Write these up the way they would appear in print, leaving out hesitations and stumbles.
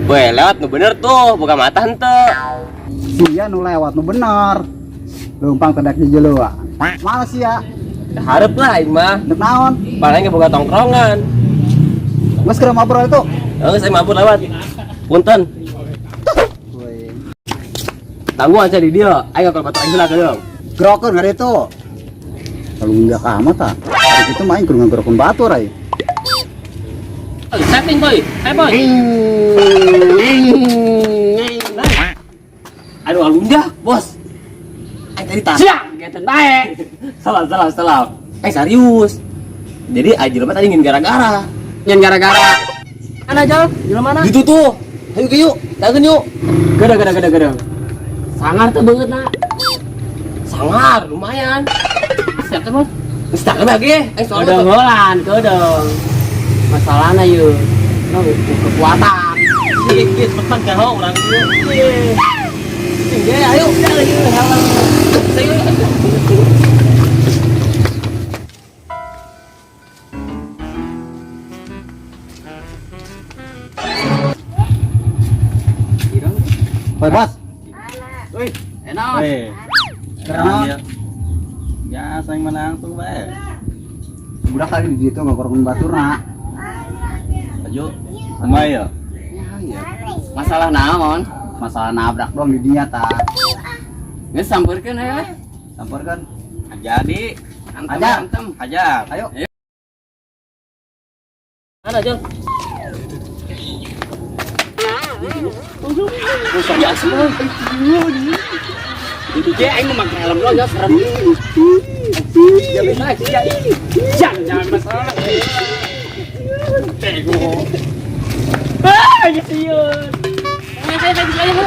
Boy, lewat nu bener tuh, buka mata henteu. Sia nu lewat nu bener. Leumpang tedak di jeleuan. Mana sia? Hareup lah aing mah. Dek naon? Paling boga tongkrongan. Geus keur ngobrol itu. Heeh, saya mabur lewat. Punten. Woi. Tanggung aja di dia. Aing kalau batu aing heula kedeung. Gerokeun ngari itu. Kalau enggak amat ah. Hari itu mah aing kudu ngagerokeun batur ai. Setting boy. Ayo boy. Aduh alunjak, bos. Aing tadi tak. Siap, geuten bae. Salah, salah, salah. Serius. Jadi aing jelema tadi ingin gara-gara. Nyen gara-gara. Mana jauh? Jelema mana? Gitu tuh. Ayo ke yuk, dageun yuk. Gede gede gede gede. Sangar tuh banget nak. Sangar, lumayan. Siap tuh bos. Geus tak lagi, aing soalnya Kedong heula, kedong. Masalahna yeuh. No, kekuatan. Sedikit cepetan gaho urang ieu. Tinggi, ayo. Ayo. Woi, bos. Wih, enak. Eh, Kenapa? Ya, saya menang tuh, bae. Budak tadi di situ ngagerokeun baturna. Ayo, kumaha ya? Masalah naon? Masalah nabrak doang di dinya tah. Geus sampeurkeun aya. Sampeurkeun. Jadi, Antem, Ajar. antem. hajar. Ayo. Mana, Jol? Itu ge aing mah make helm doang ya serem. Ya bisa ya. Jangan jangan masalah. Tego. Ah, ya sieun. Ayo ayo ayo ayo.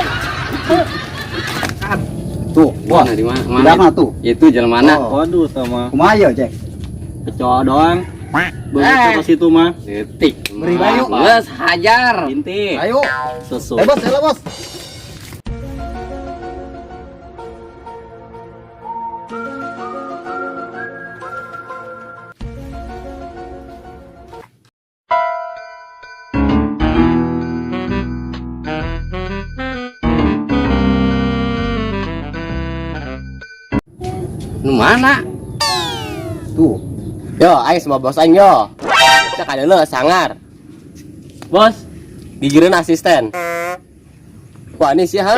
Tuh, bos. Mana di mana? Budakna tuh. Itu jalan mana? Oh. Waduh, sama Kumaha ye, Jack? kecoa doang. Begitu ke situ mah. Detik. Beri bayu. Geus hajar. Inti. Ayo. Susu. Eh, bos, hela, bos. Nu mana? Tuh. Yo, aing sama bos aing yo. Cek ada sangar. Bos, gigireun asisten. Wah, ini sih ha?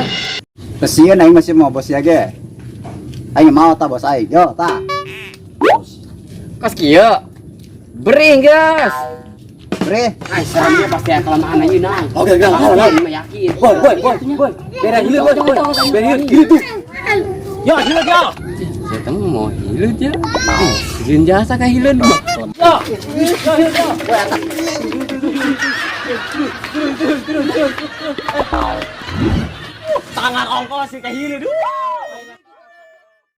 Kesieun aing masih mau bos ya ge. Aing mau ta bos aing. Yo, ta. Kos kieu. Beri geus. Bre, Ay, serem dia pasti aya kelemahan ayeuna. Oke, oke, oke, oke. Aing mah yakin. Boy, boy, boy, boy. Beda hilir, boy, boy. Beda hilir, hilir tuh. Yo, hilir, yo. Saya temu mau hileut ya. Sieun jasa ka hileut mah. Yo, yo, yo, yo. Tangan ongkos sih kayak hilir.